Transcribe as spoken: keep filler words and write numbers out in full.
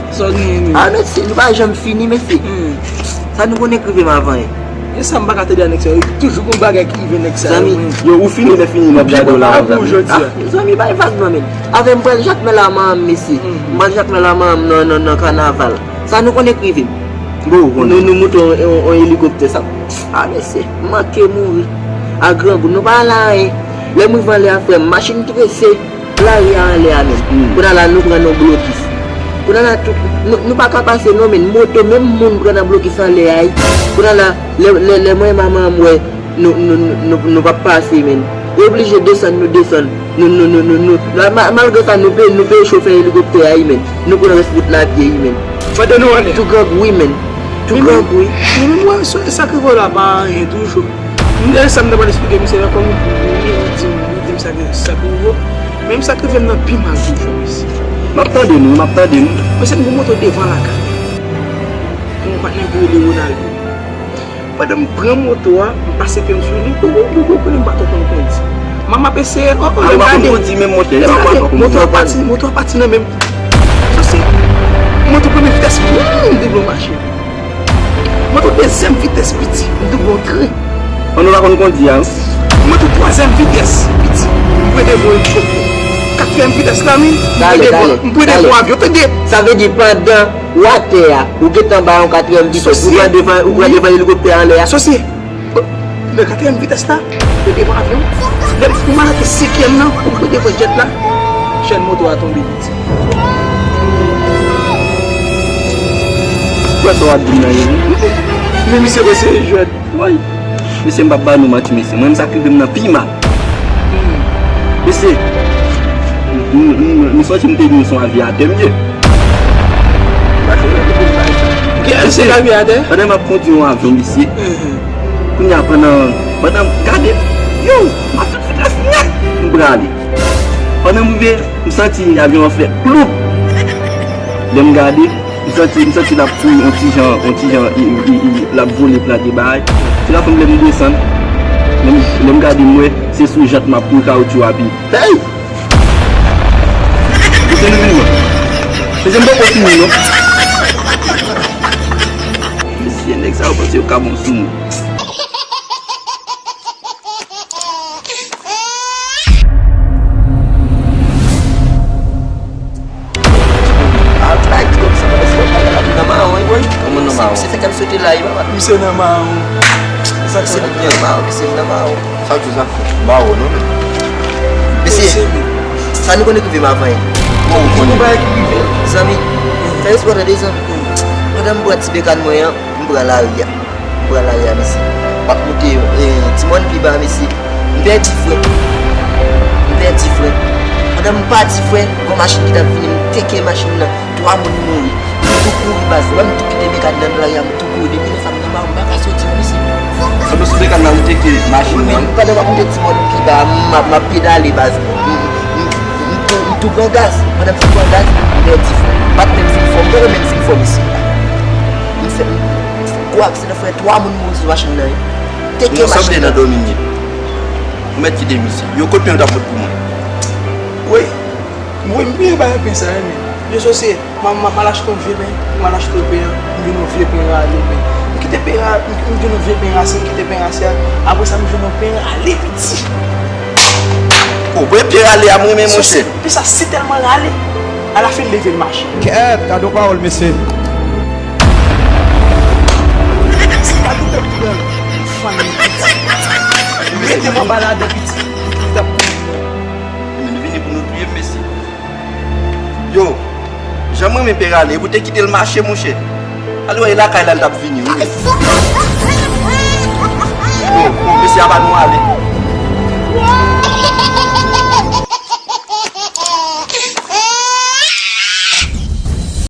Sa w genyen menm? Ah, mesye, nou pa janm fini, mesye. Hmm. Sa nou konnen k rive m avan, hein. E sa m pa ka tande a nèg sa yo. Toujou gon bagay ki rive nèg sa yo. Zanmi, yo, ou fini, lè fini, n ap gade w la, zanmi. Ah, zanmi, bay vag non, men. Avè m pral Jakmèl a manman m, mesye. Hmm. M pral Jakmèl a manman m nan, nan, nan kanaval. Sa nou konnen k rive m. Bon, nou, nou moute yon, yon, yon elikoptè, sa. Ah, mesye, m manke mouri. A grangou, nou pa la, hein. Lè m rive anlè a, frè m, machin trese. Lari a anlè a menm. Hmm. Kounye a la, nou pran nan blokis. Kounye a la, tout, nou, nou pa ka pase non, men moto, menm moun pran nan blokis anlè a, wi. Kounye a la, lè, lè, lè mwen manman m wè, nou, nou, nou, nou, nou p ap pase, men. Yo oblije desann, nou desann. Nou, nou, nou, nou, nou, la, ma-, malgre sa, nou peye, nou peye chofè elikoptè a, wi, men. Nou pran rès wout la pye, wi, men. Pandan nou anlè. Tou grangou, wi, men. Tou grangou, wi. Men, men, mwen, sa, sa k rive w la, pa anyen toujou. M, e sa m t ap pral eksplike misye la, kòm li, li di m, li di m sa ke, sa k rive w. Men m sa k rive m nan pi mal toujou, mesye. M ap tande nou, m ap tande nou. Mesye, m gon moto devan lakay. Yon patnè m ki rele Ronaldo. Pandan m pran moto a, m pase pye m sou li, boubou, boubou, konnen m pa twò konn kondi. Manman ap eseye, oh, oh, lè m gade, lè m gade, moto a pati, moto a pati nan men m. Sòsye, moto premye vitès, boum, m double yon machin. Moto dezyèm vitès piti, m double yon tren. An nou pa konn kondi a, wi. Moto twazyèm vitès piti, m pran devan yon elikoptè. Katriyèm vitès la, men, m pran devan, m pran devan avyon, tande. Sa vle di pandan w atè a, ou gentan ba yon katriyèm vitès, ou pran devan, ou pran devan elikoptè anlè a. Sòsye, nan katriyèm vitès la, m pran devan avyon. Lè m, m arete senkyèm nan, m pran devan djèt la. Chèn moto a tonbe. Ou wè sa w ap di m nan ye, wi. Men misye panse e jwèt. Woy. Mesye, m p ap ba nou manti, mesye. Mwen, m sa k rive m nan pi mal. Mesye, m, m, m, m santi m te di nou se yon avyatè m ye. Mesye, pandan m ap kondi yon avyon, mesye, kounye a, pandan, pandan m gade, yo, m ap tout vitès nèt, m prale. Pandan m rive, m santi avyon an fè kloup. Lè m gade, m santi, m santi l ap kouri yon ti jan, yon ti jan, i, i, i, l ap vole, plante bagay. Ti la fè m lè m desann. Lè m, lè m gade, m wè se sou jant m ap kouri, kawotchou a pi. Hey! Mesye, nou vini, non. Mesye, m poko fini, non. Mesye, nèg sa yo panse yo ka bon sou mwen. Nan mawon, wi. Kòman nan mawon? Se fè k ap sote la, wi, papa. Misye nan mawon. Sa k fè nan mawon? Misye nan mawon. Sa w di sa? Mawon, non, men. Mesye, sa nou konnen k rive m avan, hein. Bon, ou konnen. Zanmi, fè respè w tande, zanmi. Pandan m pran ti bekàn mwen an, m pran lari a. M pran lari a, mesye. M ap moute, eh, ti mòn pi ba, mesye. M pèdi fren. M pèdi fren. Pandan m pèdi fren, gon machin ki t ap vini, m teke machin nan. Twa moun mouri. M tou kouri, baz. Mwen, m tou kite bekàn nan lari a, m tou kouri. Depi lè sa, m nan mawon, m pa ka soti, non, mesye. Pandan sou bekàn nan, ou teke machin nan. Wi, men pandan m ap moute ti mòn pi ba, m ap, m ap pedale, baz. M, m, m, m tou, m tou pran gaz. Pandan m fin pran gaz, m pèdi fren. M pa t menm fin fò, m poko menm fin fò, mesye. M fè, m, m fè gwo aksidan. Frè, twa moun mouri sou machin nan, wi. Teke machin nan. Ou mèt kite misye. Yo, kot pen yo t ap pot pou mwen? Wi. Wi, m bliye bay pen sa, wi, men. Yo, sòsye, m, m, m al achte yon vye pen. M al achte pen an, m jwenn yon vye pen rale, men. M kite pen ra-, m, m jwenn yon vye pen rase, m kite pen rase a. Apre sa, m jwenn yon pen rale piti. O, pen rale a, m renmen, monchè. Sòsye, pen sa si tèlman rale, alafen l leve l mache. Kèt, gade yon pawòl, mesye. Mete m anba ladan piti. Ebyen, nou vini pou nou touye m, mesye. Yo, jan m renmen pen rale, pou te kite l mache, monchè. Ale wè, e lakay la l t ap vini, wi. Bon, bon, mesye, apa nou ale.